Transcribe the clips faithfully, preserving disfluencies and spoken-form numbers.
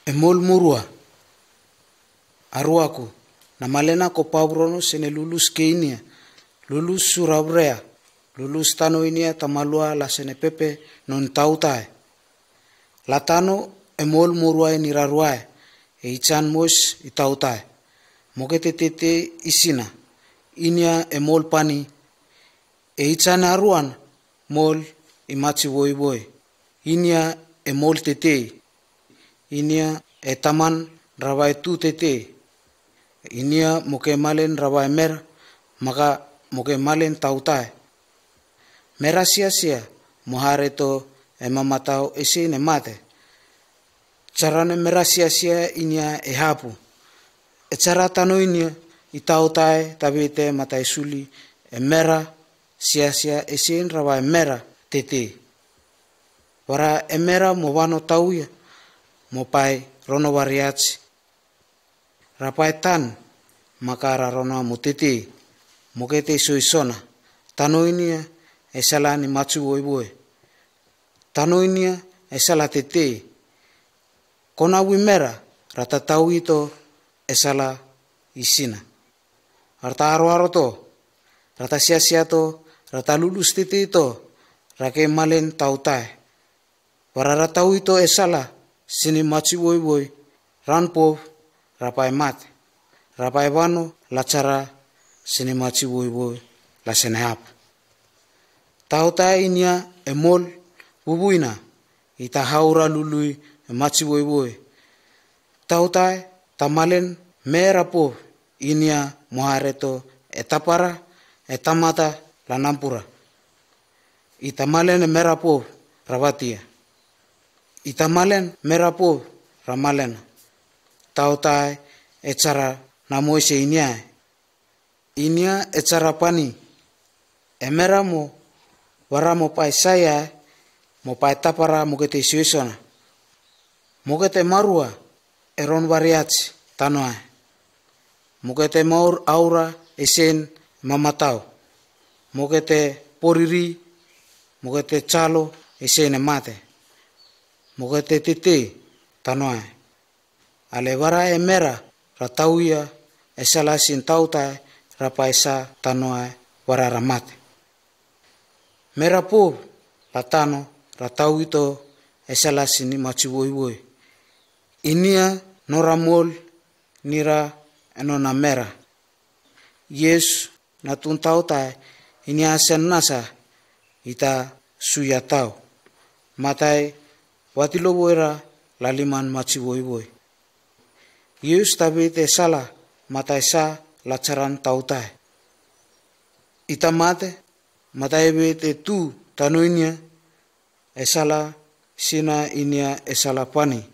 Emol murua. Aruaku, namalena ko pawurono sene lulus keinia, lulus surawrea, lulus tanoinia tamalua la sene pepe non tautae. Latano emol murua ni raruae, e ichan mos i tautae. Mokete tete isina, inia emol pani, e ichan aruan mol i machi woiwoi. Inia emol tete, inia etaman rawae tu tete. Inia moke malen rawae mera, maka moke malen tautae. Mera siasia, mohare to emamatau ese ne mate. Charane mera siasia inia ehapu. Echara tanoinia i tautae tawete matai suli emera siasia esen rawae mera tete. Wara emera mo wano tauia, mo pai rono wariachi. Rapae tan, maka rarono mo tete, mokete soisona, tanoinia esala ni machi woiwoi. Tanoinia esala tete, kona wimera, rata tauito esala isina. Rata aroaro to, rata siasia to, rata lulus tete to, rake malen tautae. Wara rata uito esala, sini machi woiwoi, ran pov, rapae mate. Rapae wano, la chara, sini machi woiwoi, la sene hap. Tautae inia emol, wuwuina, ita haura lului, emachi woiwoi. Tautae, tamalen, mera pov, inia mohare to, etapara, etamata, la nampura. Ita malen mera pov rawatia. Ita malen mera pov ramalena. Tautae echara namoise iniae. Inia echara pani. Emera mo, wara mo pai saia, mo pai tapara mokete soisona. Mokete marua, eron wariachi, tanoae. Mokete maur aura esen mamatau. Mokete poriri, mokete chalo esen mate. Mokete tete, tanoae. Ale wara emera, ratauia, esala sin tautae, rapaisa, tanoae, wara ramate. Mera pov, latano, ratauito, esala sini machi woiwoi. Inia nora mol, nira enona mera. Iesu natun tautae, inia sen nasa, ita suia tau. Matai, watilo woira, laliman machi woiwoi. Iesu tawete sala, matai sa, la charan tautae. Ita mate, matai wete tu, tanoinia, esala, sina inia, esala pani.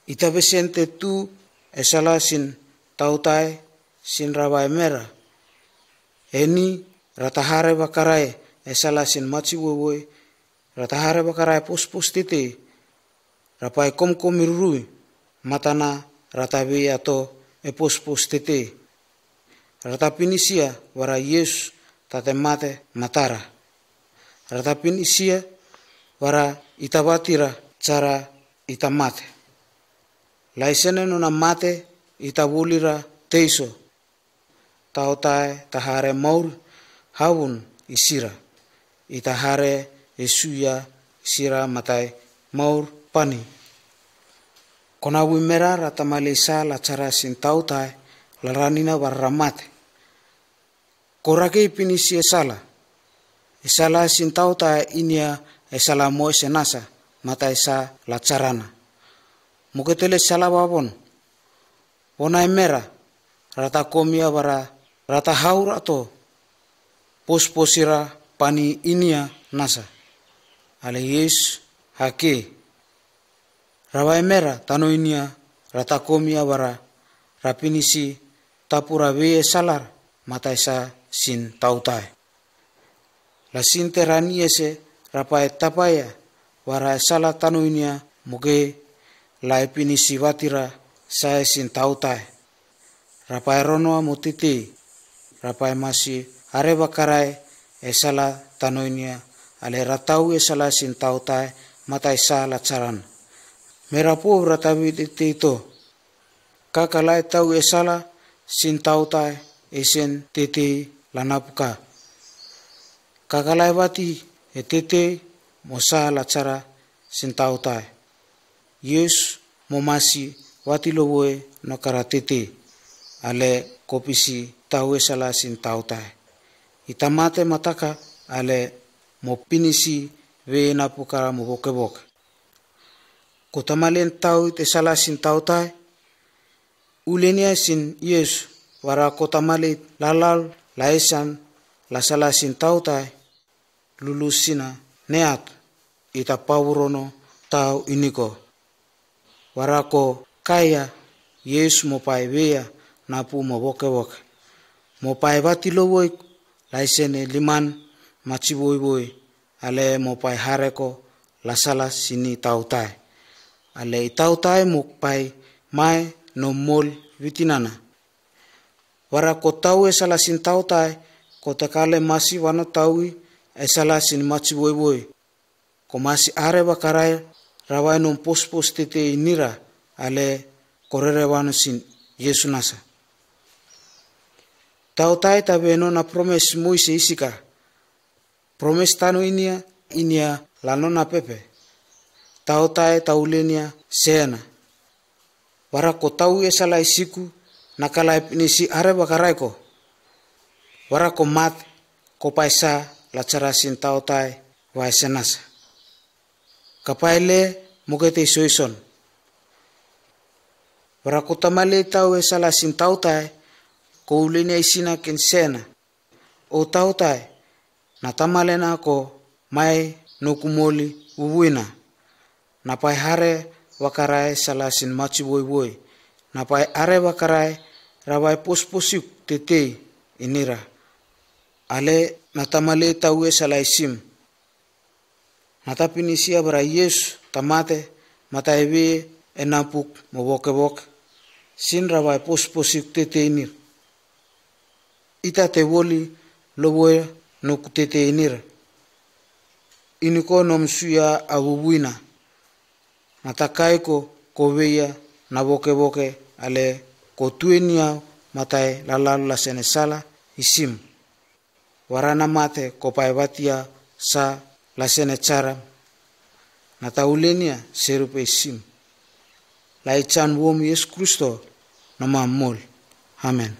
Ita wesente tu, esala sin, tautae, sin rawae mera. Eni, rata hare wakarae, esala sin machi woiwoi, rata hare wakarae pospos tete, rapae komkom rurui, matana, rata wei ato, epospos tete. Rata pinisia, wara Iesu, tate mate, matara. Rata pinisia, wara ita watira, chara ita mate. Laisene nona mate, ita wolira, teiso. Tautae, ta hare maur, hawun, isira. Ita hare, esuia, isira, matai, maur, pani. Kona wimera, rata maleisa, la chara sin tautae, la ranina wara ramate. Korake pinisi esala. Esala sin tautae inia esala moise nasa, matai sa la charana. Moketele sala wawon. Wona emera, rata komia wara, rata haura to. Posposira pani inia nasa. Ale Iesu, hake. Rawae mera, tanoinia, rata komia wara, rapinisi, tapura wei esalar, matai sa sin tautae. La sinte raniese, rapae tapaia, wara esala tanoinia, moke, la epinisi watira, sae sin tautae. Rapae ronoa mo tete, rapae masi, hare wakarae, esala tanoinia, ale ratau esala sin tautae, matai sa la charan. Mera po ra tawi tetei to. Kakalae tawi e sala sin tautai, e sen tetei lanapoka. Kakalae wati e tetei mo sa latsara sin tautai. Yiesu mo masi wati lowoe no kara tetei. Ale ko pisi tawi e sala sin tautai. I tamate mataka ale mo pinisi we napoka mo wokewoke. Ko tamale tawi e sala sin tautai. Ulenia sin Yiesu, wara ko tamale lalal laisan la sala sin tautai. Lulusina neat ita pawurono tawi iniko. Wara ko kaia Yiesu mo pai weia napu mo wokewoke. Mo pai wati lowoi laisene liman matsiwoiwoi. Ale mo pai hareko la sala sini tautai. Ale i tautai mo pai mai no mol witinana. Wara ko tawi e sala sin tautai, ko takale masi wano tawi e sala sin matsiwoiwoi. Ko masi are wakarai rawai nom pospos tetei nira, ale ko rere wano sin Yiesu nasa. Tautai tawi e nona promes Moise isika. Promes tano inia, inia la nona pepe. Tautai tawi lenia sena. Wara ko tawi e sala isiku, nakalae pinisi are wakarai ko. Wara ko mat, ko pai sa latsara sin tautai wai senasa. Kapai le mo ketei soison. Wara ko tamale tawi e sala sin tautai, ko ulenia isina ken sena. O tautai, na tamale nako mai no kumoli wuwuina. Na pai hare wakarai sala sin matsiwoiwoi. Na pai are wakarai rawai posposiku tetei inira. Ale na tamale tawi e sala isim. Na tapinisi abara Yiesu tamate matai we e napuk mo wokewoke. Sin rawai posposiku tetei nir. Ita te woli lowoe no ku tetei nir. Iniko nom suia awuwuina. Na takai ko ko weia na wokewoke ale ko tuenia matai lalalu lasene sala isim. Wara na mate ko pai watia sa lasene tsara. Na tawi lenia serupe isim. Lai tsan wom Yiesu Kristo no ma mol. Amen.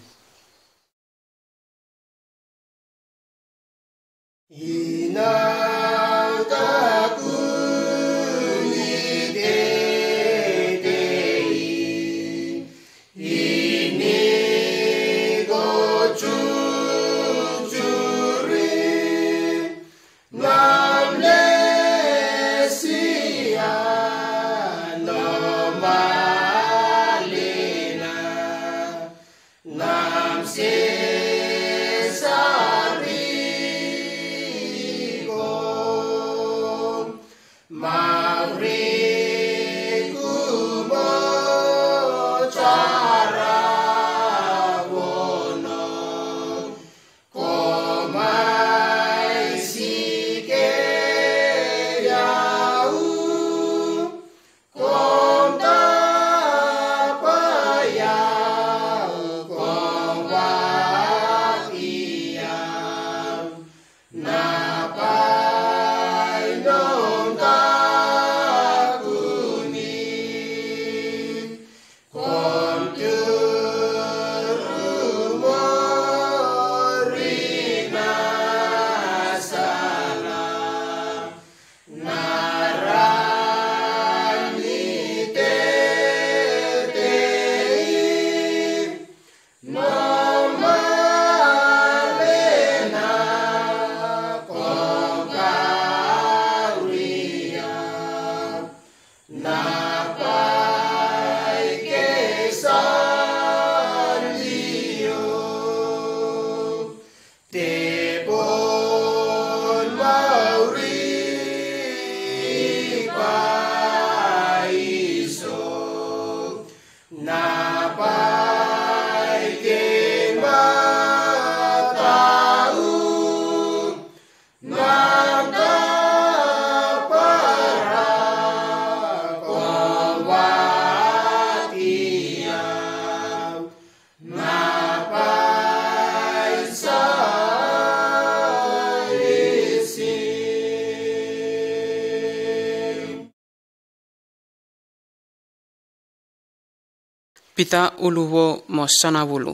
Pita uluwo mo sanawulu.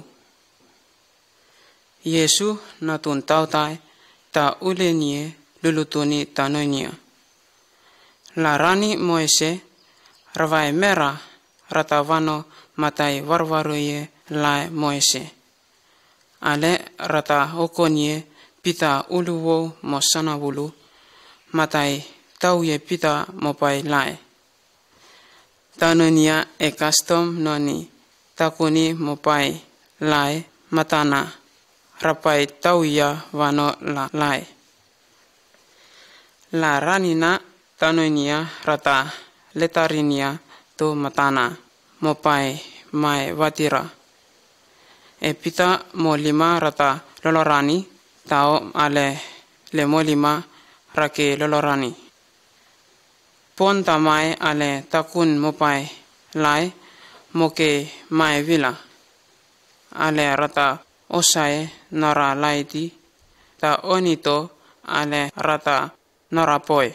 Iesu natun tawtai ta ulenie lulutuni tanonia. Larani Moise, rawai mera rata wano matai warwaroie lae Moise. Ale rata okonie pita uluwo mo sanawulu, matai tawie pita mopai lae. Tanonia e kastom noni takuni mopai lae matana rapai tawia wano la lae. Larani na tanonia rata letarinia to matana mopai mai watira. E pita mo lima rata lolorani tao ale le mo lima rake lolorani. Pon tamai ale takun mopai lae moke mai wila. Ale rata osae nora laiti ta onito ale rata nora poi.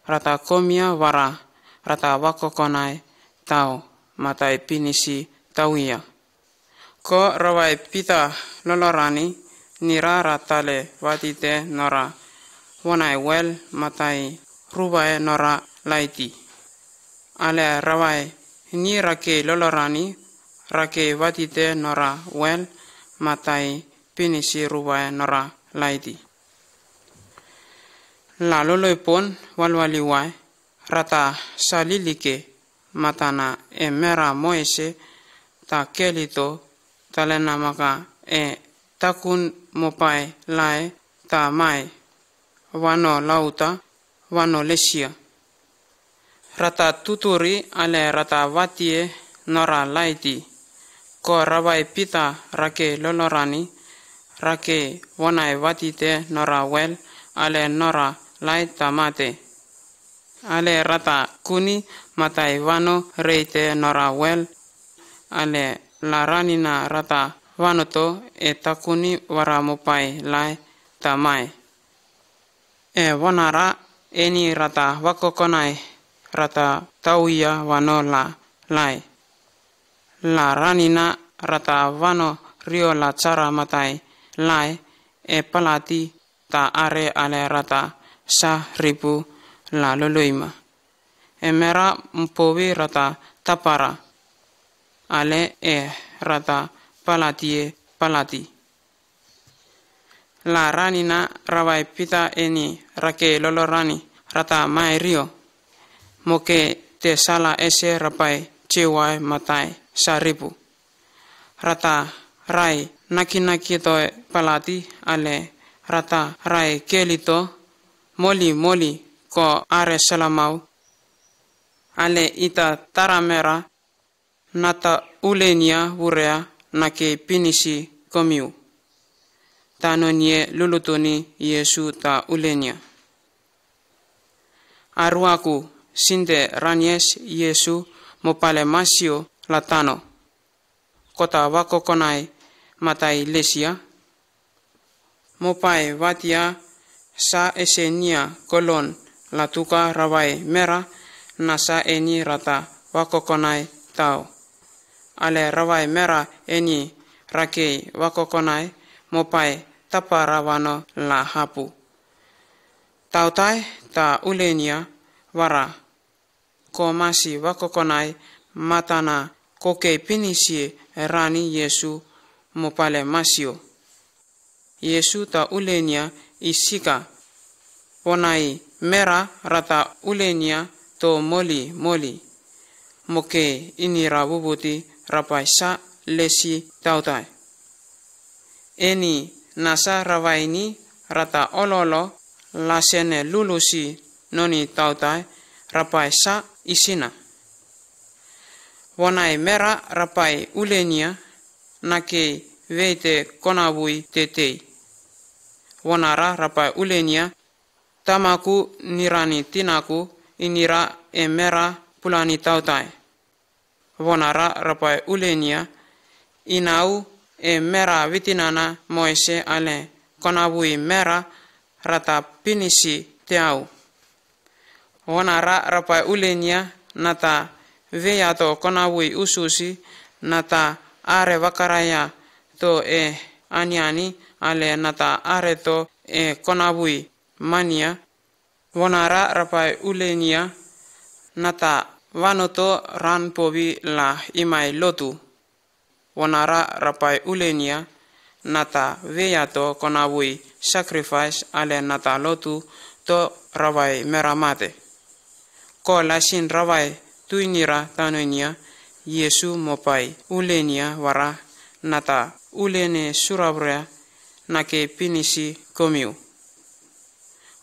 Rata komia wara rata wakokonai tao matai pinisi tawia. Ko rawai pita lolorani nira rata le watite nora wonai wel matai ruwae nora laiti. Ale rawai ni rake lolorani rake watite nora wel matai pinisi ruwae nora laiti. La loloi pon walwaliwae rata salilike matana e mera Moise ta kelito talena maka e takun mopai lae ta mai wano lauta wano lesia. Rata tuturi ale rata watie nora laiti. Ko rawai pita rake lolorani rake wonai watite nora wel ale nora laita mate. Ale rata kuni matai wano reite nora wel ale larani na rata wanoto e takuni wara mopai lae ta mai. E wonara eni rata wakokonai rata tawia wano la lae. Larani na rata wano rio la tsara matai lae e palati ta are ale rata sa ripu la loloima. E mera mpowi rata tapara ale e rata palatie palati. Larani na rawai pita eni rake lolorani rata mai rio. Moke te sala ese rapai cewai matai sa ripu. Rata rai nakinaki to palati ale rata rai kelito moli moli ko are salamau. Ale ita taramera nata ulenia wurea nake pinisi komiu. Tanonie lulutuni Iesu ta ulenia. Aruaku sinte ranies Iesu mopale masio latano. Kota wakokonai matai lesia. Mopai watia sa esenia kolon latuka rawai mera nasa eni rata wakokonai tao. Ale rawai mera eni rakei wakokonai mopai tapara wano la hapu. Tautai ta ulenia wara. Ko masi wakokonai matana kokei pinisi rani Iesu mopale masio. Iesu ta ulenia isika. Wonai mera rata ulenia to moli moli. Moke inira wuwuti rapai sa lesi tautai. Eni nasa rawaini rata ololo lasene lulusi noni tautai rapai sa isina. Wonai mera rapai ulenia nake weite konawui tetei. Wonara rapai ulenia tamaku nirani tinaku inira e mera pulani tautai. Wonara rapai ulenia inau e mera witinana Moise ale konawui mera rata pinisi teau. Wonara rapai ulenia nata weyato konawui ususi nata are wakaraia to e aniani, ale nata are to e konavui mania. Wonara rapai ulenia nata wanoto ran powi la imai lotu. Wonara rapai ulenia nata weia to konavui sacrifice ale nata lotu to rawai mera mate. Ko lasin rawai tuinira tanonia, Yesu mo pai ulenia wara nata ulene surawrea nake pinisi komiu.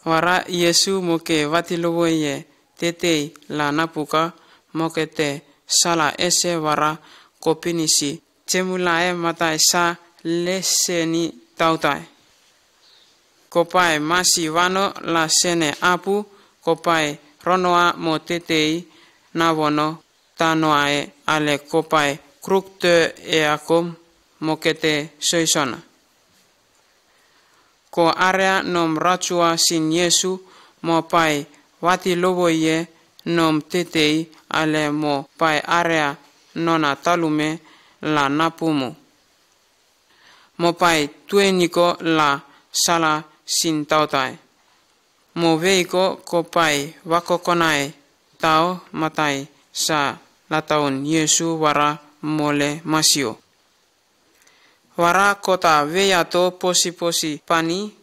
Wara Yesu mo ke wati lowoie tetei la napuka, mo ke te sala ese wara ko pinisi temulae matai sa leseni tautai. Ko pai masi wano la sene apu, ko pai ronoa mo tetei na wono tanoae, ale ko pai krukte e akom mo ke te soisona. Ko area nom ratsua sin Yesu mo pai wati lowoie nom tetei, ale mo pai area nona talume la napumu. Mo pai tueniko la sala sin tautai. Mo weiko ko pai wakokonae tao matai sa lataun Yesu wara mole masio. Wara kota weia to posiposi pani,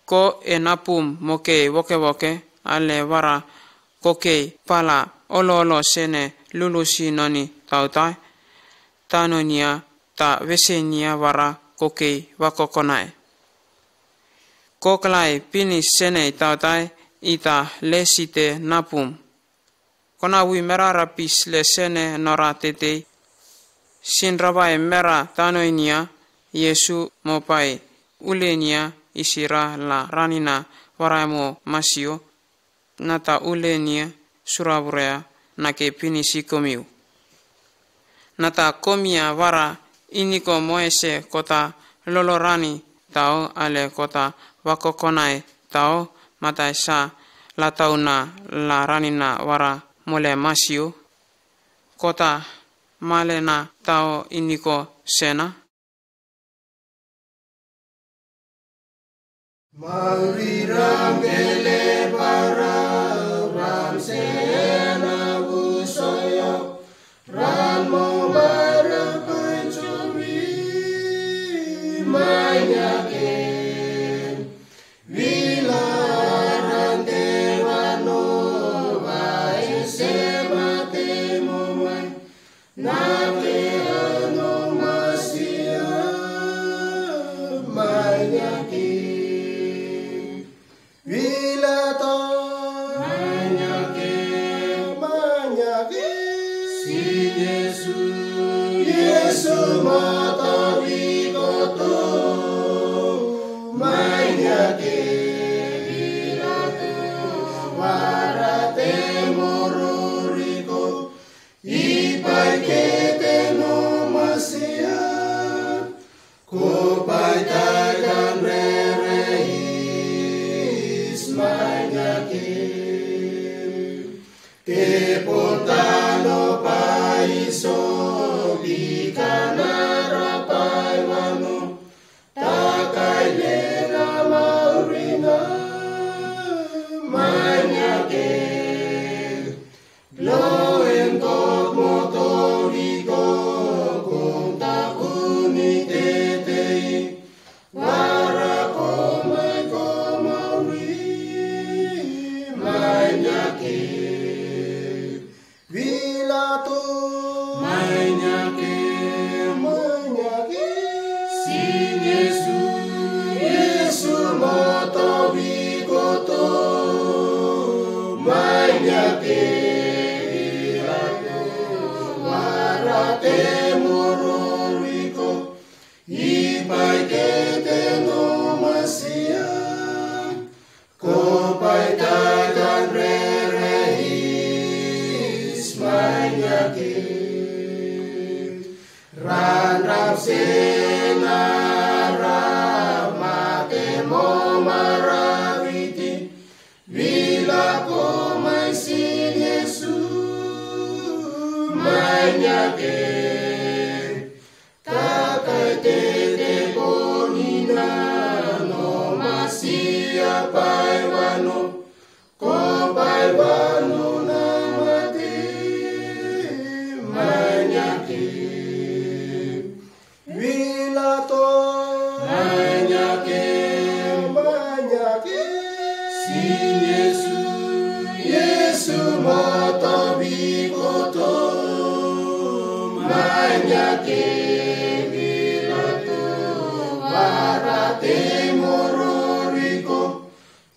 ko e napum mo ke wokewoke, ale wara ko ke pala oloolo sene lulusi noni tautai, tanonia ta wesenia wara ko ke wakokonae. Ko kalai pinis sene tautai ita lesite napum. Konavui mera rapis le sene nora tetei. Sin rawai mera tanoinia, Yesu mo pai ulenia isira la ranina wara mo masio. Nata ulenia surawrea nake pinisi komiu. Nata komia wara iniko mo ese kota lolorani tao ale kota wakokonae tao matai sa latauna la ranina wara mole masio. Kota malena tao iniko sena. Mauri ram kele para ram sena usoyo ran mo bara pencuri manyake. Vila ran te wano vai se mate mo mai. Nake ano masia manyaki. Vila to manyaki. Manyaki. Si Yesu, Yesu mata vikoto. Manyaki. Vila to wara te mororiko. I pai ke te no masia, ko pai takan rere is manyaki. Te pontano pai so bi kanara pai wano. Takai lena maurina manyake. Bloen kok moto wiko kong takuni tetei. Wara ko mai ko mauri manyake. Vila to manyake, manyake. Si Yesu, Yesu mata wikoto. Manyake, vila to wara te mororiko. I pai ke te no masia. Ko pai takan rere is manyake. Ran rap sena rap mate mo maraviti. Vila ko mai si Yesu manyake. Ke Pilato, vara te mo rori ko,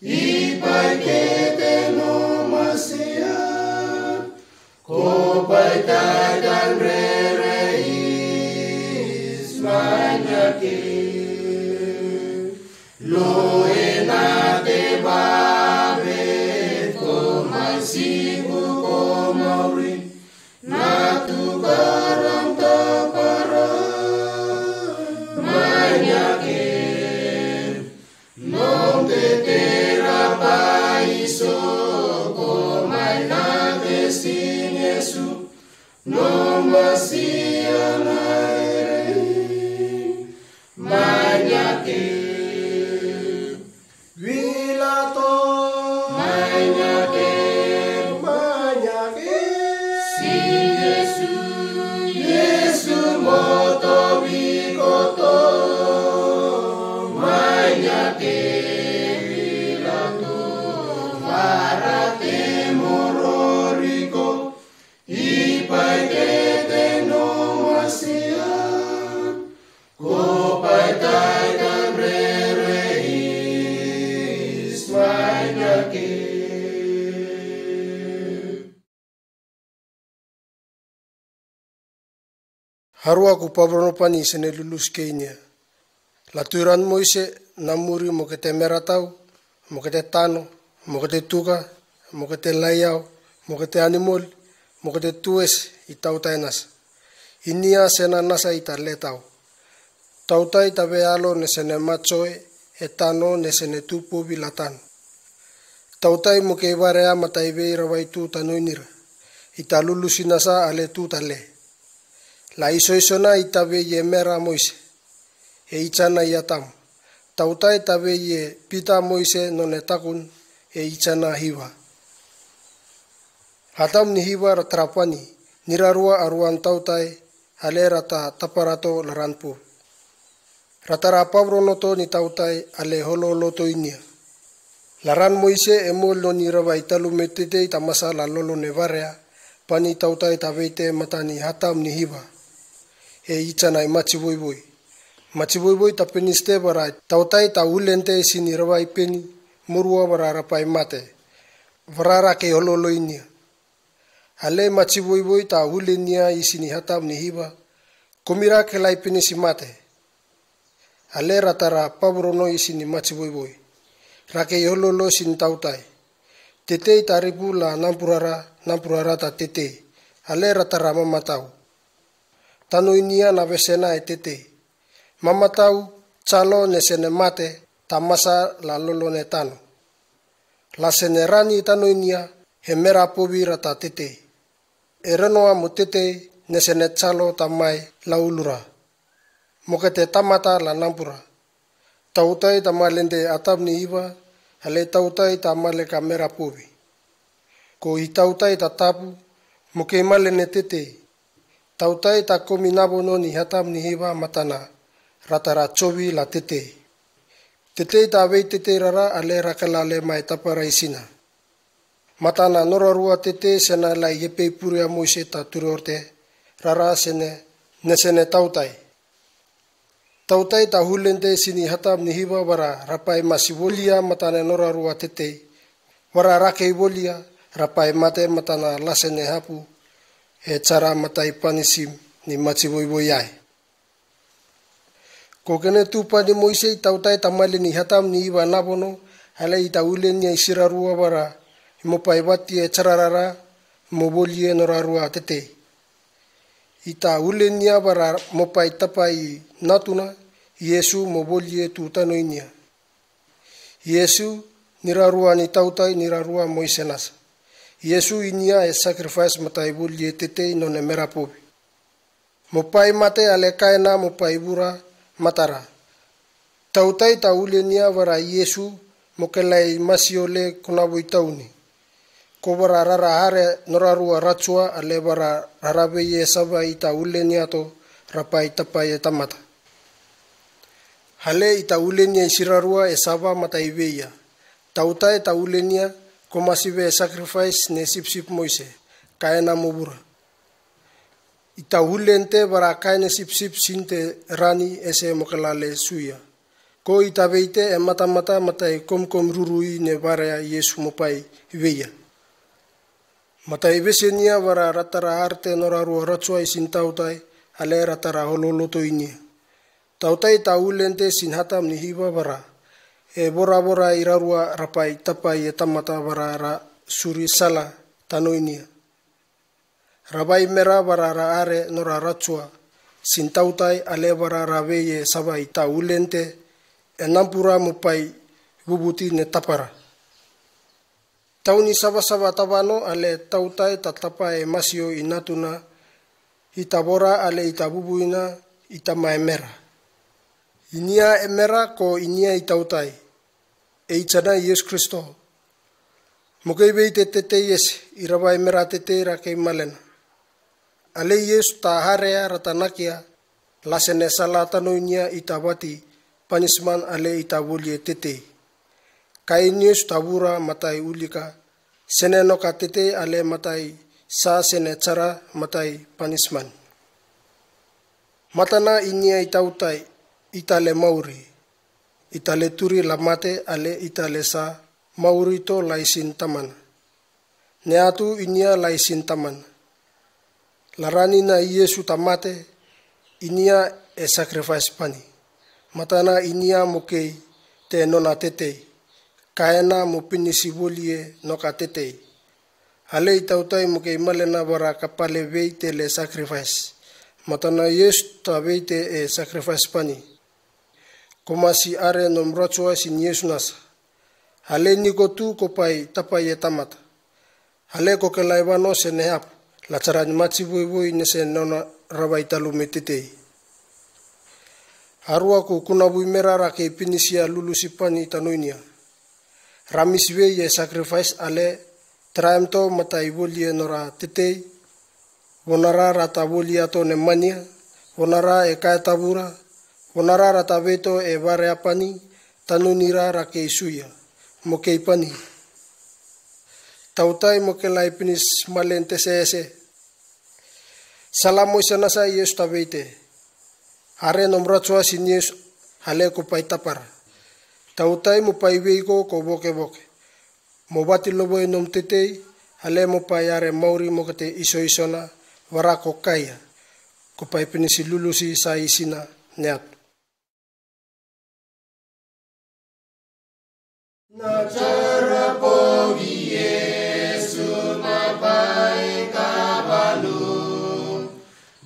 i paikete no Masia, ko paikete an rere is manyake. Lo ena te babe ko masiku ko mauri. Na tukaram tapara manyake. Nom te tera paiso ko mai na te sin Yesu. Nom Masia na ere. Manyake. Pilato. Manyake. Manyake. Sin Yesu. Yesu mo tobi koto. Manyake. Pilato. Vara te mo rori ko. I paikete no Masia. Ko paikete an rere is manyake. Haruwa ku pabrono pani sene lulus keinia. Laturan Moise, na muri mo ke te mera tau, mo ke te tano, mo ke te tuka, mo ke te laiau, mo ke te animol, mo ke te tues i tautai nasa. Inia sena nasa i ta letau. Tautai ta vealo ne sene matsoe, e tano ne sene tu povi la tano. Tautai mo ke varea mata i vei ravai tu tanoinira. I ta lulusi nasa ale tu ta le. La isoisona i ta vei e mera Moise. E itsana i Atam. Tautai ta vei e pita Moise none takun e itsana hiva. Hatam ni hiva ra tara pani, nira rua aruan tautai, ale ra ta taparato laran pu. Ra tara pabronoto ni tautai, ale hololoto inia. Laran Moise e mol noni ravai talu me tetei ta masa la lolo ne varea, pani tautai ta veite mata ni hatam ni hiva. E itsana i matsivoivoi. Matsivoivoi ta peniste vara tautai ta ulente sini ravai peni, murua vara rapai mate. Vara ra ke hololo inia. Ale matsivoivoi ta ulenia i sini hatam ni hiva. Komira ke lai penisi mate. Ale ra tara pabrono i sini matsivoivoi. Ra ke hololo sini tautai. Tetei ta ripu la nampurara, nampurara ta tetei. Ale ra tara mamatau. Tanoinia na vesena e tetei. Mamatau, tsalo ne sene mate, ta masa la lolo ne tano. La sene rani tanoinia, he mera povi ra ta tetei. E renoa mo tetei, ne sene tsalo ta mai la ulura. Mo ke te tamata la nampura. Tautai ta malende atam ni hiva, ale tautai ta male ka mera povi. Ko i tautai ta tapu, mo ke malene tetei. Tautai ta komi navono ni hatam ni hiva matana, ra tara tsovi la tetei. Tetei ta vei tetei rara ale ra kalale mai tapara isina. Matana norarua tetei sena lai hepei puria Moise ta turorte, rara sene, ne sene tautai. Tautai ta hulente sini hatam ni hiva vara rapai masi volia matana norarua tetei. Vara ra ke volia, rapai mate matana la sene hapu, e tsara matai panisim ni matsivoivoi ai. Ko kene tu pani Moise i tautai ta maleni hatam ni hiva navono, ale i ta ulenia i sirarua vara, i mo pai vati e tsararara, mo volie norarua tetei. I ta ulenia vara mo pai tapai natuna, Yesu mo volie tu tanoinia. Yesu, nirarua ni tautai, nirarua Moise nasa. Yesu inia e sacrifice matai volie tetei none mera povi. Mo pai mate ale kaena mo pai vura matara. Tautai ta ulenia vara Yesu mo ke lai masiole kona voi tauni. Ko vara rara hare norarua ratsua ale vara rara vei e sava i ta ulenia to rapai tapai e tamata. Hale i ta ulenia i sirarua e sava matai veia. Tautai ta ulenia ko masi ve sacrifice ne sipsip Moise. Kaena mo vura. I ta ulen te vara kaenesipsip sin te rani ese mokela le suya. Ko i ta veite e matamata matai komkom rurui ne varea Iesu Mopai veia. Matai veseia vara ratara arte norarua ratsua i sin tautai, ale ratara hololotoinia. Tautai ta ulen te sin hatam ni hiva vara. E voravora irarua rapai tapai e tamata vara ra suri sala tanoinia. Ra vaimera vara ra are nora ratsua. Sin tautai ale vara ra vei e savai ta ulen te. E nampura Mopai vuvuti ne tapara. Tauni savasava tavano ale tautai ta tapa e masio i natuna, i ta vora ale i ta vuvuina, i ta maemera. Inia emera ko inia i tautai. E itsana Iesu Kristo. Mokei veite tetei ese, i ra vaimera tetei ra kei malena. Ale Iesu ta harea ra ta nakia, la sene sala tanoinia i ta vati, panisman ale i ta voli e tetei. Kain Iesu ta vura matai ulika, sene noka tetei ale matai, sa sene tsara matai panisman. Matana inia i tautai, i ta le mauri. I ta le turi la mate ale i ta le sa, mauri to laisin tamana. Neatu inia laisin tamana. La ranina Iesu ta mate, inia e sacrifice pani. Matana inia mokei te nona tetei. Kaena mo pinisi volie noka tetei. Ale i tautai mokei malena vara kapale veite le sacrifice. Matana Iesu ta veite e sacrifice pani. Ko masi are nom ratsua sin Iesu nasa. Ale niko tu ko pai tapai e tamata. Ale ko kelai vano sene hap. La tsaran matsi voivoi nese nona ravai talu me tetei. Arua ko kuna vui mera ra kei pinisia lulusi pani tanoinia. Ra misivei e sacrifice ale, traem to matai volie nora tetei, vonara ra ta volia to ne mania, vonara e kae ta vura, vonara ra ta veito e varea pani, tanoinira ra kei suia, mokei pani. Tautai mokelai pinis malen tese ese. Sala moisa nasa Iesu ta veite. Are nom ratsua sin Iesu ale ko pai tapara. Tautai Mopai veiko ko vokevoke. Mo vati lovoi nom tetei, ale Mopai are mauri mokete isoisona, vara ko kaia. Ko pai pinisi lulusi sa isina neatu. Na tsara pogi Iesu Mopai kavanu.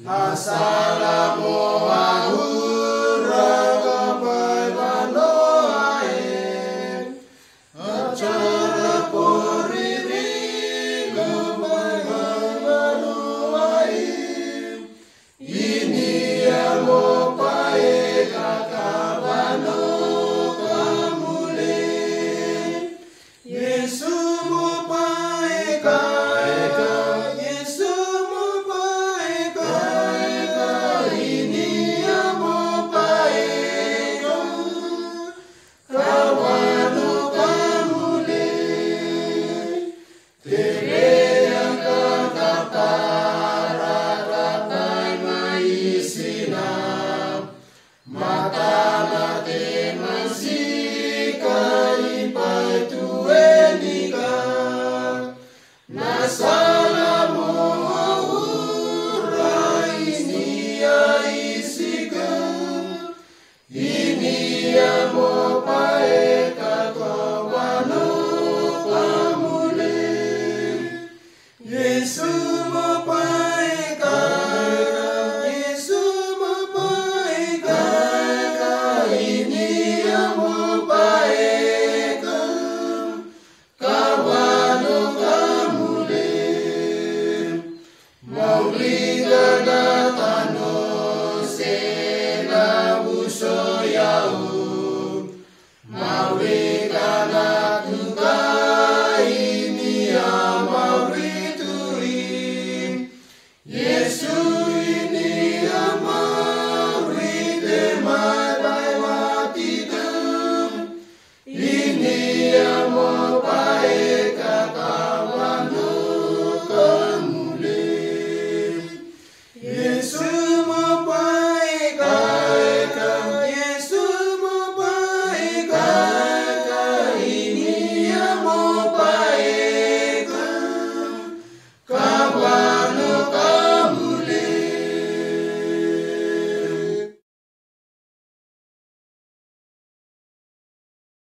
Na sala mo ahura Mopai vanoae. Na tsara poriri Mopai vanoae. Inia Mopai kakavanu kamule. Iesu Mopai ka, Iesu Mopai ka, Inia Mopai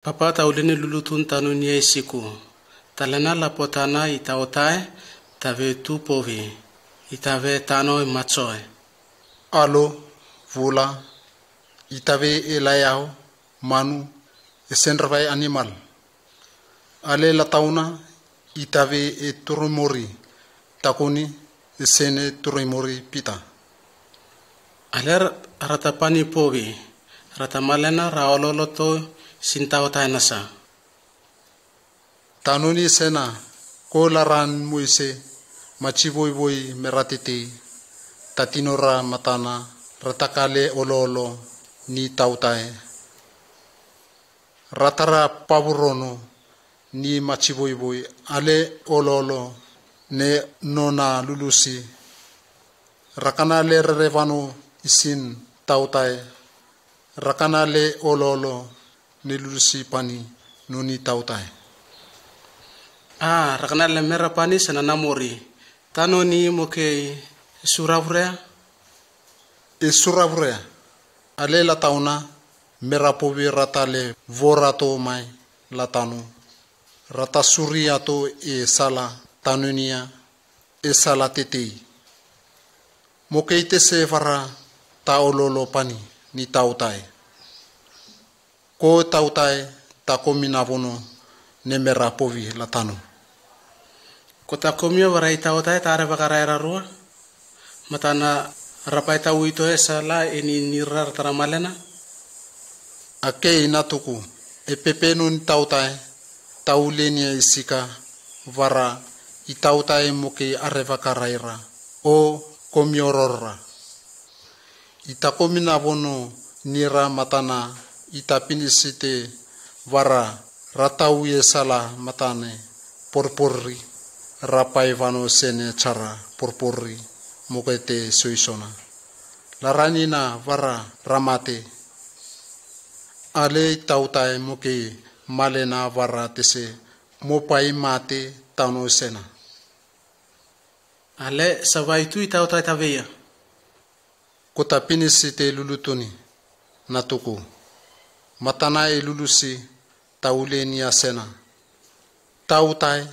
Papa, ta uleni lulutun tano nia isiku. Talena la potana i taotae, ta ve tu povi. I ta ve tano i matsoe. Alo, vula, i ta ve e laiau, manu, e senravai animal. Ale la tauna, i ta ve e turumori, takoni, e sene turumori pita. Ale ra ta pani povi, ra ta malena ra ololoto sin taotae nasa. Tano ni sena, ko laran Moise, matsivoivoi me ra tetei, ta tinora matana, ra ta kale ololo ni taotae. Ra ta ra pavurono ni matsivoivoi ale ololo ne nona lulusi. Ra kana le rerevano isin taotae. Ra kana le ololo ne lulusi pani noni taotae. A, ra kana le mera pani sena namori. Tano ni mo ke suravurea? E suravurea. Ale la tauna, mera povi ra ta le vorato mai la tano. Ra ta suriato e sala tano nia, e sala tetei. Mo ke i tese vara ta ololo pani ni taotae. Ko taotae ta komi navono ne mera povi la tano. Ko ta komio vara i taotae ta are vakarae ra rua. Matana ra pai ta uito e sala e ni nira ra ta ra malena. Ake i natuku, e pepe noni taotae, ta ulenia isika, vara, i taotae mo ke i are vakarae ra, o komi orora. I ta komi navono nira matana, i ta pinisite vara, ra ta uie sala matane, porporri, ra pai vano sene tsara, porporri, mo ke te soisona. La ranina vara, ra mate. Ale i taotae mo ke i malena vara tese, mo pai mate tano sena. Ale sa vaitu i taotae ta veia. Ko ta pinisite lulutuni, natuku. Matana e lulusi, ta ulenia sena. Taotae,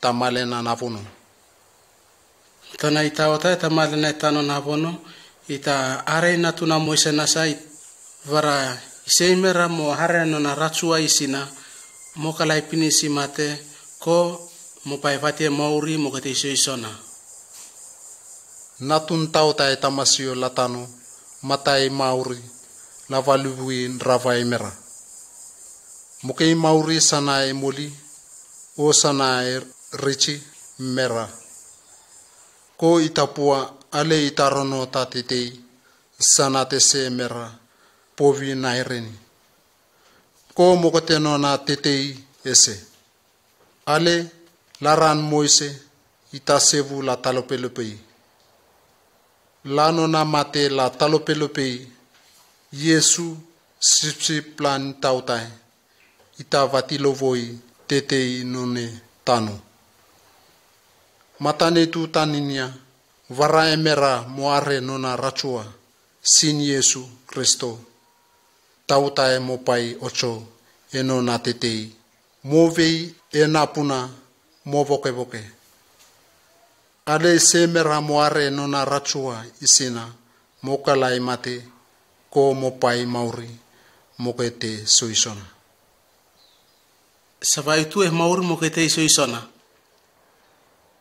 ta malena navono. Tana i taotae, ta malena tano navono, i ta are natuna Moise nasa i vara i sei mera mo are nona ratsua isina, mo kalai pinisi mate, ko mo pai vati e mauri mo ke te soisona. Natun taotae ta masio la tano, matai mauri, la valuvui ravai mera. Mo ke i mauri sana e moli, o sana e ritsi mera. Ko i ta pua ale i ta rono ta tetei, sana tese mera, povi na ireni. Ko mo ke te nona tetei ese. Ale, la ran Moise, i ta sevu la talopelopei. La nona mate la talopelopei, Iesu, sipsip la ni taotae, i ta vatilovoi tetei none tano. Matane tu taninia, vara e mera mo are nona ratsua, sin Iesu Kristo. Taotae mo pai otso e nona tetei. Mo vei e napuna mo vokevoke. Ale i se mera mo are nona ratsua isina mo kalai mate ko mo pai mauri mo ke te soisona. Sa vaitu e mauri mo ke te soisona.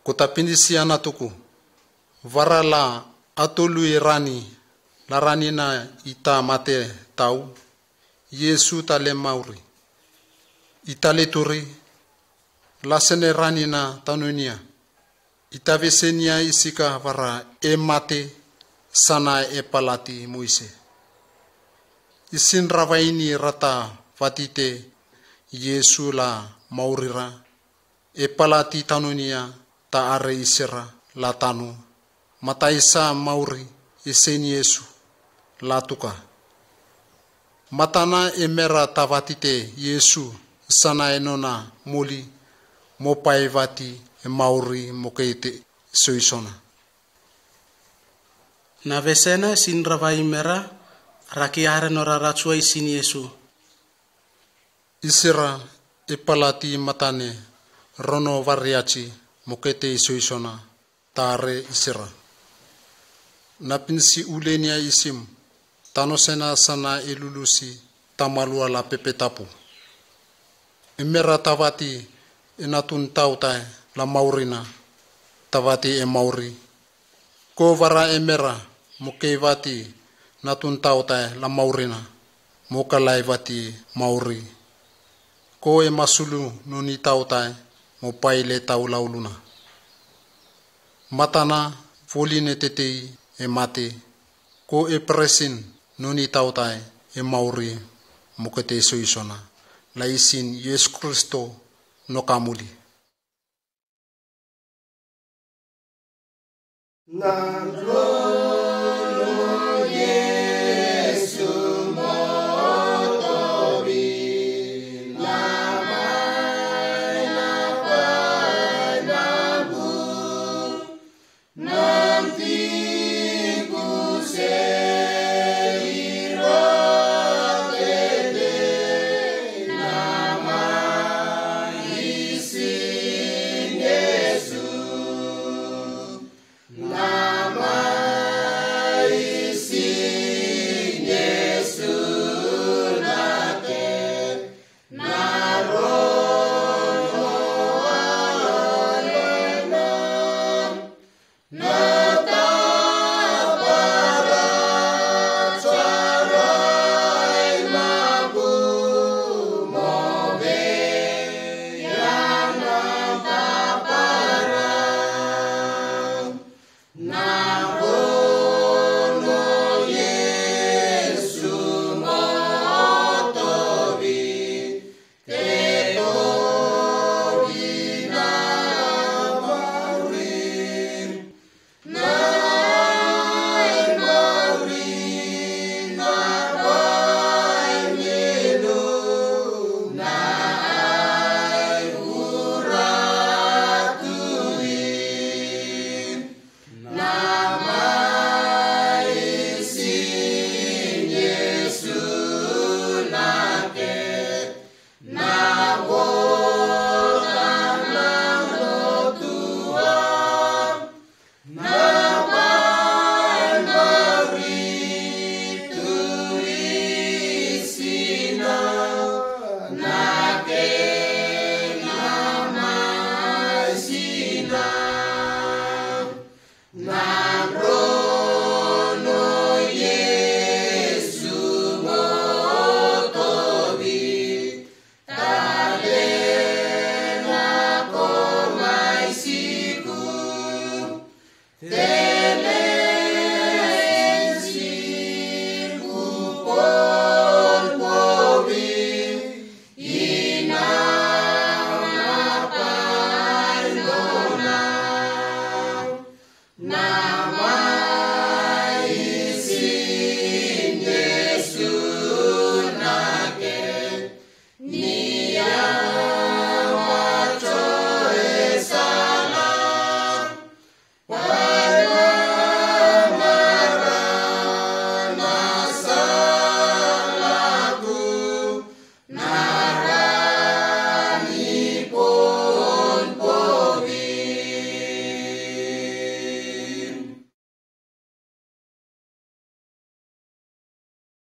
Ko ta pinisi a natuku. Vara la atolui rani, la ranina i ta mate tau, Iesu ta le mauri. I ta le turi, la sene ranina tanonia. I ta vesenia isika vara e mate sana e palati Moise. Isin ravaini ra ta vatite Iesu la maurira. E palati tanonia ta are isera la tano. Mataisa mauri isen Iesu la tuka. Matana e mera ta vatite Iesu sana e nona moli mo pai vati e mauri mo ke te soisona. Na vesena sin ravai mera ra ki are nora ratsua isin Iesu. Isira e palati matane rono variaci mo kete isoisona tare isira. Na pinsi ulenia isim tano sena sana e lulusi tamalua la pepe tapu. Emera tavati e natun tautai la maurina tavati e mauri. Ko vara emera mo kei vati natun tautai la maurina mo kalai vati mauri. Ko e masulu noni tautai mo paile tau lauluna. Matana voline tetei e mate. Ko e presin noni tautai e mauri mo kete isoisona. La isin Yesu Kristo no kamuli.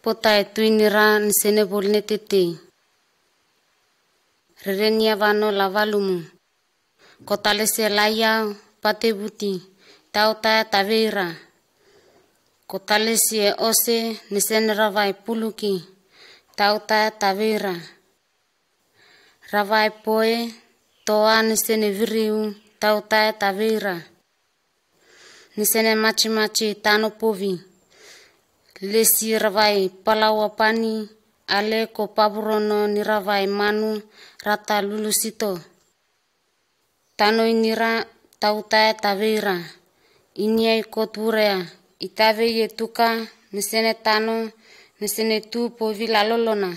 Pota e tuinira nisene volne tetei. Rerenia vano la valumu. Ko talesi e laiau, pate vuti, tautai taveira. Ko talesi e ose, nisene ravai puluki, tautai taveira. Ravai poe, toa nisene viriu, tautai taveira. Nisene macimaci tano povi. Lesi ravai palawa pani, ale ko pavurono ni ravai manu rata lulusito. Tano inira tautai taveira. Inia i ko turea, i tavei e tuka, nisene tano, nisene tu povi lalolona.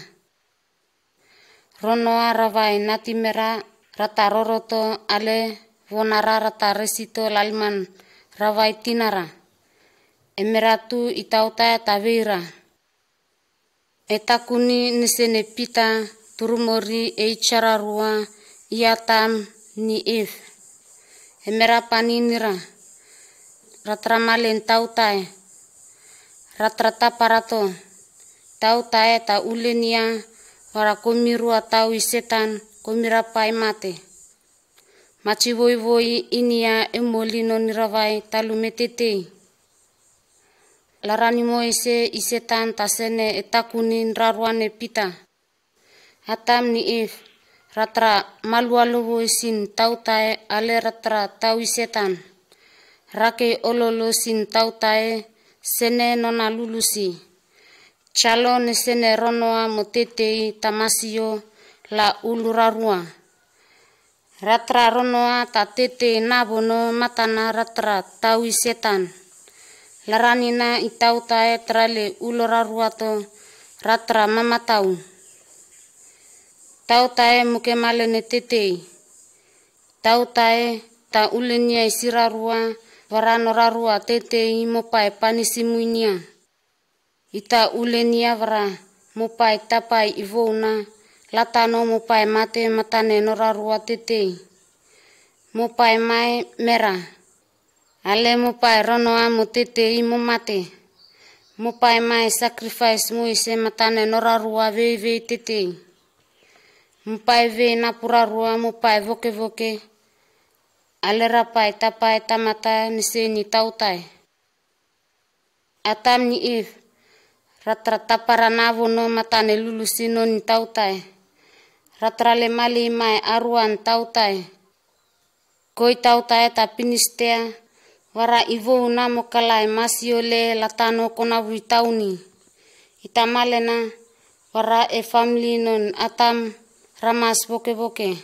Ronoa ravai natimera rata roroto ale vonara rata resito laliman ravai tinara. Emera tu i tautai taveira. E takuni nisene pita Turumori ei chara rua, i Atam ni Eve. Emera pani nira. Ratra malen tautae. Ratra taparato. Tautae ta ulenia, vara komi rua tawi Setan, komi rapai mate. Machi voivoi inia e moli noni ravai talu me tetei. Larani mo ese i Setan ta sene e takuni n rarua ne Pita. Atam ni Eve, ratra malualo vo isin tautae ale ratra tawi Setan. Rake ololo sin tautae sene nona lulusi. Chalo ne sene ronoa mo tetei ta masio la ulu rarua. Ratra ronoa ta tetei navono matana ratra tawi Setan. Laranina i tautae tra le ulo raruato ratra mamatau. Tautae mo ke malen tetei. Tautae ta ulenia isi rarua, vara no rarua tetei mo pae pani simuinia. Ita ulenia vara, mo pae tapai ivouna, latano mo pae mate matane no rarua tetei. Mo pae mae mera. Ale mo pae ronoa mo tetei mo mate. Mo pae mae sacrifice mo ise matane no rarua veivei tetei. Mo pae vei napurarua mo pae vokevoke. Ale rapae tapae tamata ne seni tautae. Atam ni Eve, ratra tapara navono matane lulusi noni tautae. Ratra le mali mae aruan tautae. Koi tautae ta Pinistea, vara ivouna mo kalae masio le latano konavui tauni. Ita malena, vara e family non Atam ramas vokevoke.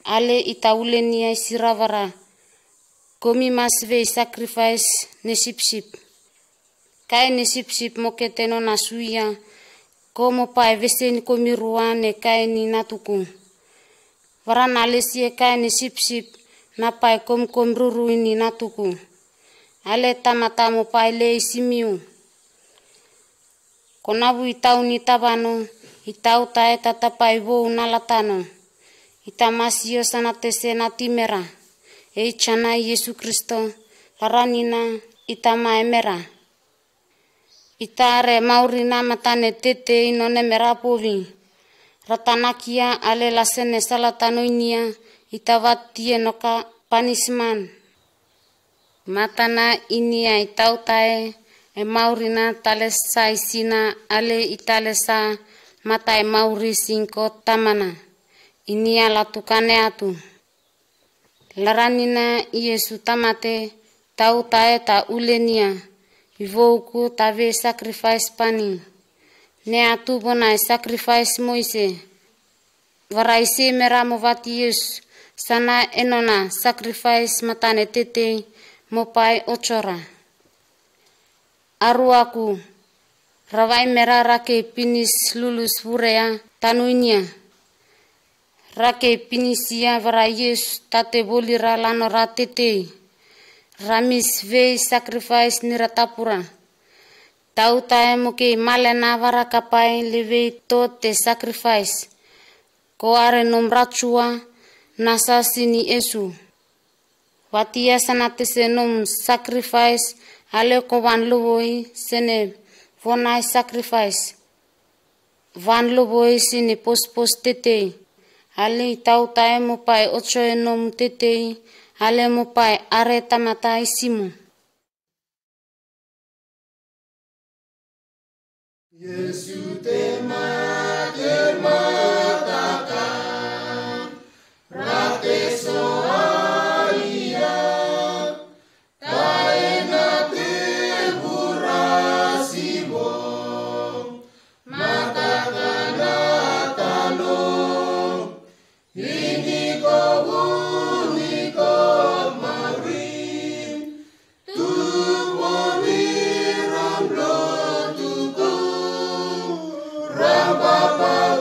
Ale ita ulenia isi ra vara. Komi mas vei sacrifice ne sipsip. Kae ne sipsip mo ke teno na suia. Ko mo pae veseni komi rua ne kae ni natuku. Vara na lesie kae ne sipsip na pae kom kom ruru ini natuku. Ale tamata mo pae le isimiu. Konavui tauni tavano, i tautae ta tapai vouna latano. Ita masio sana tese na timera. Ei chana Iesu Kristo, laranina ita mae mera. Ita are maurina matane tetei none mera povi. Ratanakia ale lasene salatano inia, ita vatie noka panisman. Matana inia i tautae, e maurina talesa isina ale i talesa matae mauri sinko tamana. Inia latukane atu. Laranina Iesu tamate, tautae ta ulenia. Ivouku ta vei sacrifice pani. Ne atu bona e sacrifice mo ise. Vara ise mera mo vati Iesu, sana enona sacrifice matane tetei mo pae ochora. Aruaku, ravai mera rake pinis lulus vurea tanuinia. Rake pinisia vara Iesu tate volira lanora tetei. Ramis vei sacrifice nira tapura. Tautae mo ke malena vara kapai le vei to te sacrifice. Ko are nom rachua, nasa sini Iesu. Vatia sana tese nom sacrifice, ale ko van lovoi sene vonai sacrifice. Van lovoi sini pospos tetei. Ale i tautae mo pae ochoe nom tetei, ale mo pae are tamata isimu. Iesu te ma, te mataka, rate soaia, taena te vura simo, mataka na tano, ini ko vuni ko mauri, tu povi ram lo tu ko, ram papa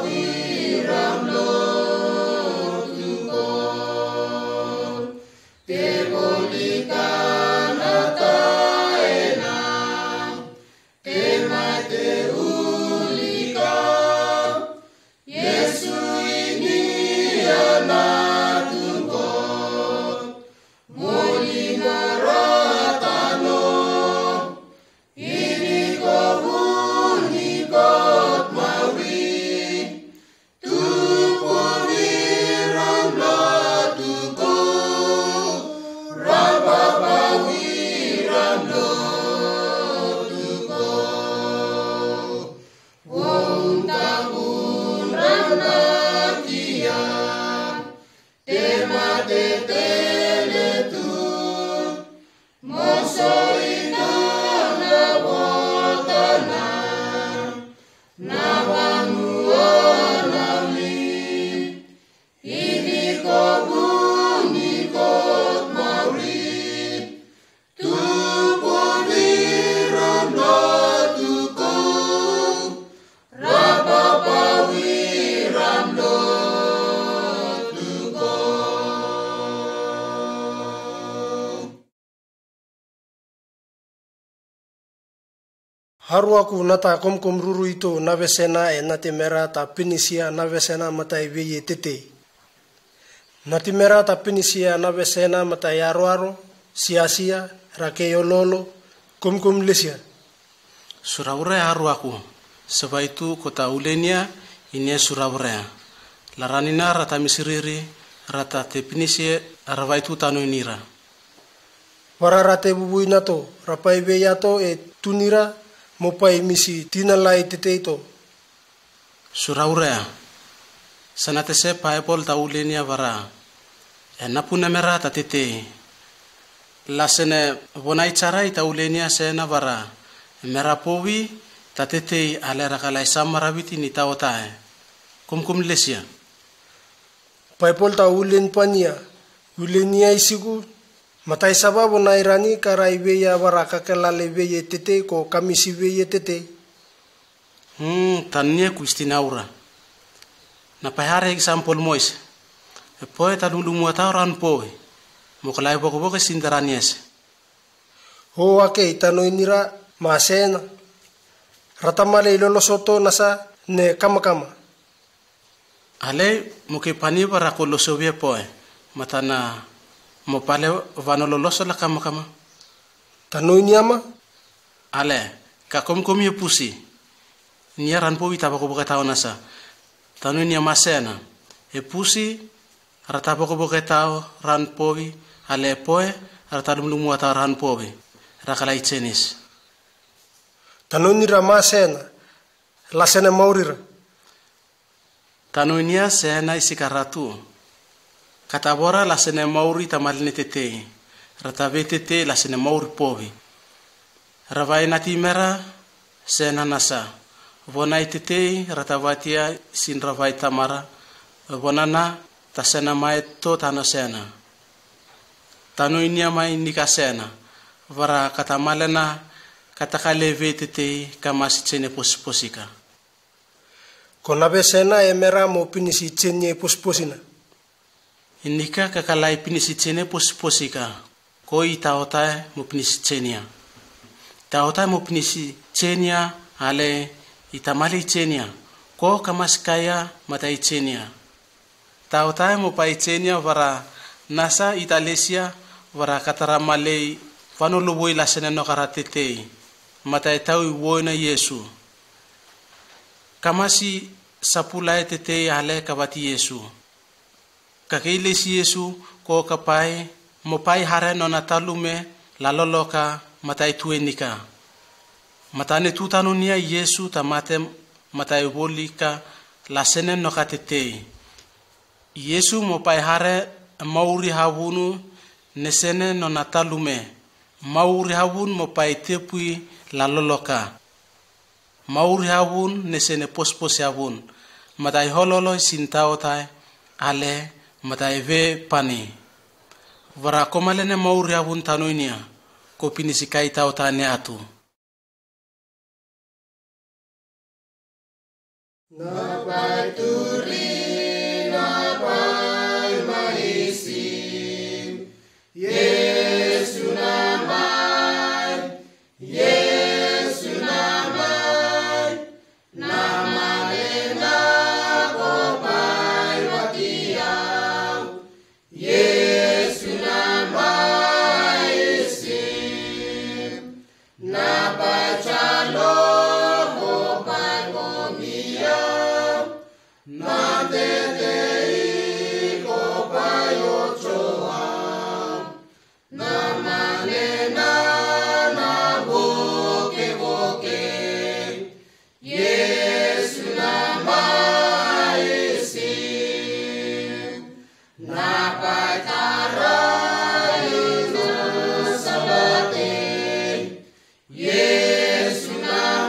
Haroako, na ta komkom ruru ito navesena e nati mera ta pinisia navesena matai veie tetei. Nati mera ta pinisia navesena matai aroaro, siasia, rakei ololo, komkom lesia. Sura urea haroako, sa vaitu ko ta ulenia, inie sura urea. Laranina ra ta misiriri, ra ta te pinisie, ra vaitu tanoinira. Vara ra te vuvuinato, ra pai veiato e tunira, mo pai misi tinalai tetei to. Sura urea. Sa na tese Baibol ta ulenia vara. E na puna mera ta tetei. Lasene vonai carai ta ulenia sena vara. Mera povi ta tetei ale ra kalai samara viti ni taotae. Komkom lesia. Baibol ta ulen pania. Ulenia isiku. Matai sava vonai rani karai veia vara kakelale veie tetei ko kamisi veie tetei. Hmm, tania Kristina ura. Na pai hare example mois. E poe ta lumlumua tau ran poe. Mo kalai vokovoke sindaraniese. Ho ake i tanoinira ma sena. Ra ta malei lolosoto nasa ne kamakama. Ale, mo ke pani vara ko losovie poe. Matana mo pale vano loloso la kamakama. Tanoinia ma? Ale, ka komkomi e pusi. Nia ran povi ta vokovoke tau nasa. Tanoinia ma sena. E pusi, ra ta vokovoke tau ran povi, ale poe, ra ta lumlumua tau ran povi. Ra kalai cenis. Tanoinira ma sena. Lasene maurira. Tanoinia sena isika ratu. Ka ta vora lasene mauri ta malene tetei. Ra ta vei tetei lasene mauri povi. Ra vai nati mera sena nasa. Vonai tetei ra ta vatia sinra vai tamara. Vonana ta sena mai to tano sena. Tanoinia mai nika sena. Vara ka ta malena ka ta kalai vei tetei kamasi cene posiposika. Ko navesena e mera mo pinisi cenia e posiposina. Inika ka kalai pinisi cenia e posiposika. Ko i taotae mo pinisi cenia. Taotae mo pinisi cenia ale i ta malei cenia. Ko kamasi kaia matai cenia. Taotae mo pai cenia vara nasa i ta lesia vara ka ta ra malei vano lovoi lasene noka ra tetei. Matai tau i woina Iesu. Kamasi sapulae tetei ale ka vati Iesu. Ka ke i lesi Iesu ko ka pai, mo pai hare nona ta lume, la loloka, matai tuenika. Matane tu tanoinia Iesu ta mate, matai volika, lasene noka tetei. Iesu mo pai hare mauri havunu nesene nona ta lume. Mauri havun mo pai tepui la loloka. Mauri havun nesene posiposi havun. Matai hololo i sin taotae ale matai ve pani. Vara ko malene mauri havun tanoinia ko pinisi kai taotae ne atu. Na pai turi, na pai maisi. Iesu na mai, Iesu na mai. Na malena ko pai vati au. Iesu na mai isi. Na pai calo ko pai komia. Na tetei ko pai ocoa. Na malena na vokevoke. Iesu na mai isi. Na pai tara i no salate. Iesu na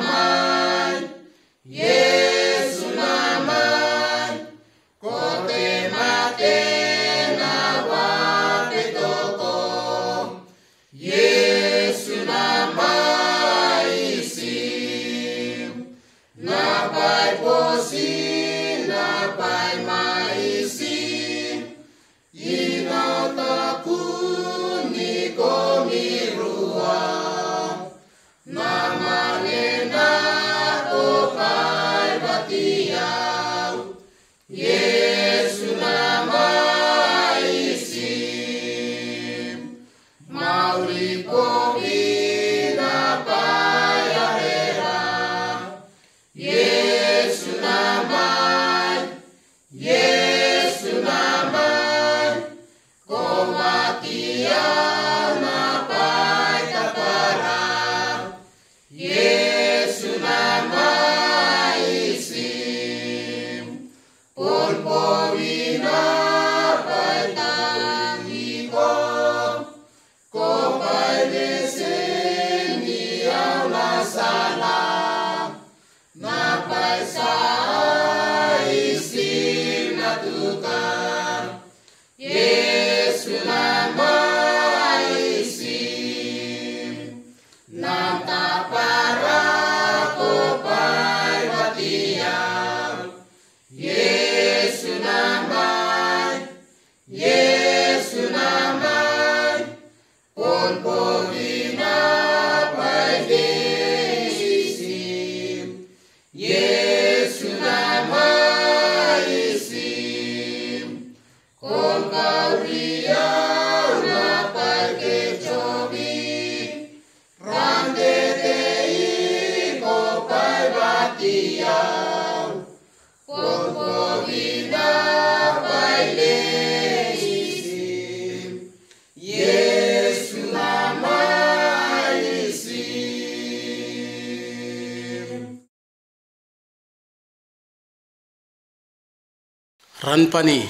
Ran pani.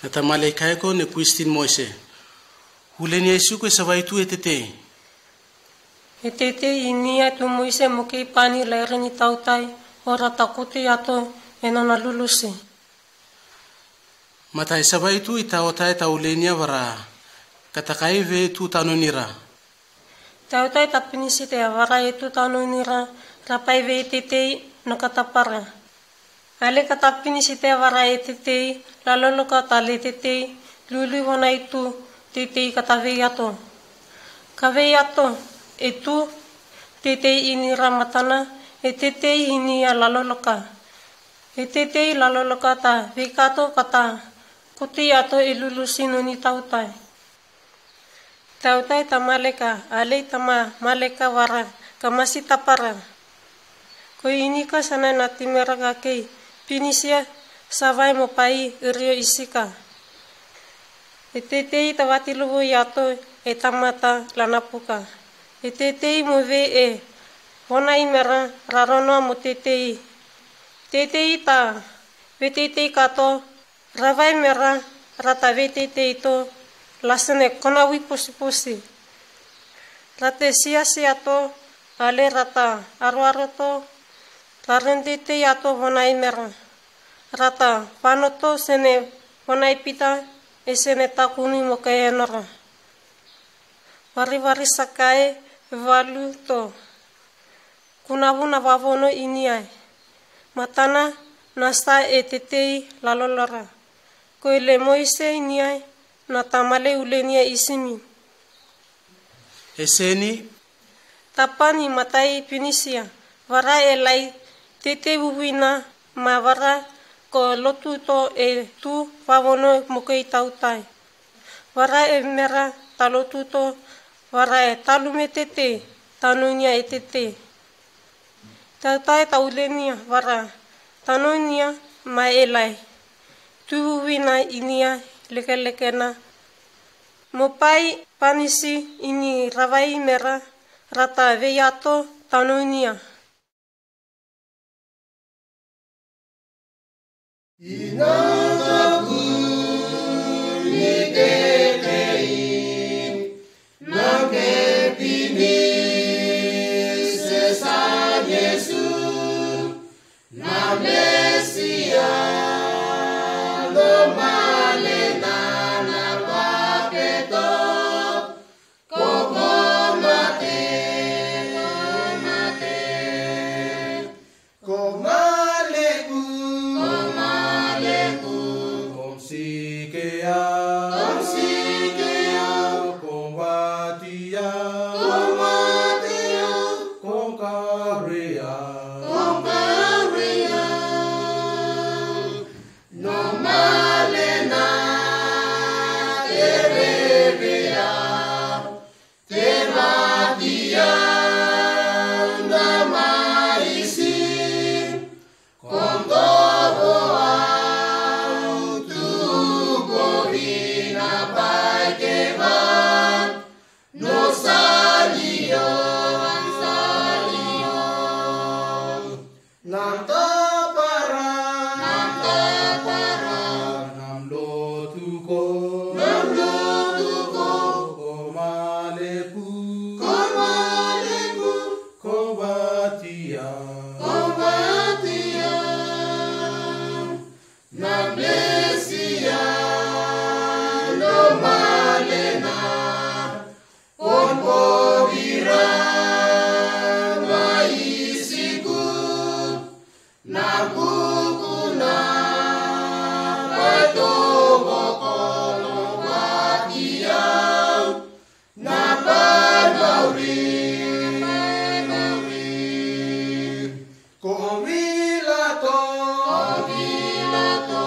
Na ta Malekai ko ne question Moise. Ulenia isu ko e savae tu e tetei. E tetei inia tu Moise mo kei pani lairin i tautai, o ra ta kuti ato e nona lulusi. Ma ta e savae tu i tautai ta ulenia vara, ka ta kaive tu tanoinira. Tautai ta pinisi te vara e tu tanoinira, ra paive tetei no katapara. Ale ka ta pinisi te vara e tetei, laloloka ta le tetei, lulu vona i tu, tetei ka ta vei ato. Ka vei ato, e tu, tetei inira matana, e tetei inia laloloka. E tetei laloloka ta vei kato ka ta, kuti ato e lulusi noni tautai. Tautai ta Maleka, ale ta ma Maleka vara, ka masi tapara. Ko inika sanai na timera ka kei, pinisia savae mo pai irio isika. E tetei ta vatilovo i ato, e tamata lanapuka. E tetei mo vei e, vona i mera, ra rono mo tetei. Tetei ta, vei tetei kato, ra vai mera, ra ta vei tetei to, la sene kona wi pusipusi. Ra te siasia to, ale ra ta aroaro to, ra ren tetei ato vona i mera. Ra ta vano to sene vona i pita, e sene takuni mo kaenora. Varivari sakae, valu to. Kuna vuna vavono inia. Matana, na sa e tetei lalolora. Ko e le Moise inia, na ta Male ulenia isimi. E seni. Ta pani matai pinisia, vara e lai, tetei vuvina, ma vara ko lotu to e tu vavono mo kei tautai. Vara e mera ta lotu to, vara e talu me tetei, tanoinia e tetei. Tautai ta ulenia, vara, tanoinia, ma e lai. Tu vuvina inia, lekelekena. Mo pai panisi ini ra vai mera, ra ta vei ato, tanoinia. Ina ta puni tetei, na ke pini se sa Yesu, na Mesia, lo Male na na papeto. Ko, ko mate, ko mate. Ko Male ku, ko Male ku. Ko msikea, ko msikea. Ko mwatia, ko mwatia. Ko mkarea, ko mkarea. No Male na tererea, te mwatia na mwaisi, ko mtovo au tu ko vina pai ke va. No salio, salio. Nam tapara, nam tapara. Nam lotu ko, nam lotu ko. Ko Male ku, ko Male ku. Ko mwatia, ko mwatia. Na Mesia, lo Male na. Ko mpovira mwaisi ku, na kukuna, paito boko no mwatia, na panauri, panauri. Ko mwilato, ko mwilato.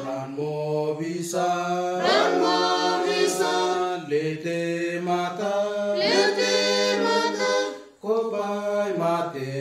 Ran mo visa, ran mo visa. Le te mata, le te mata. Ko pai mate,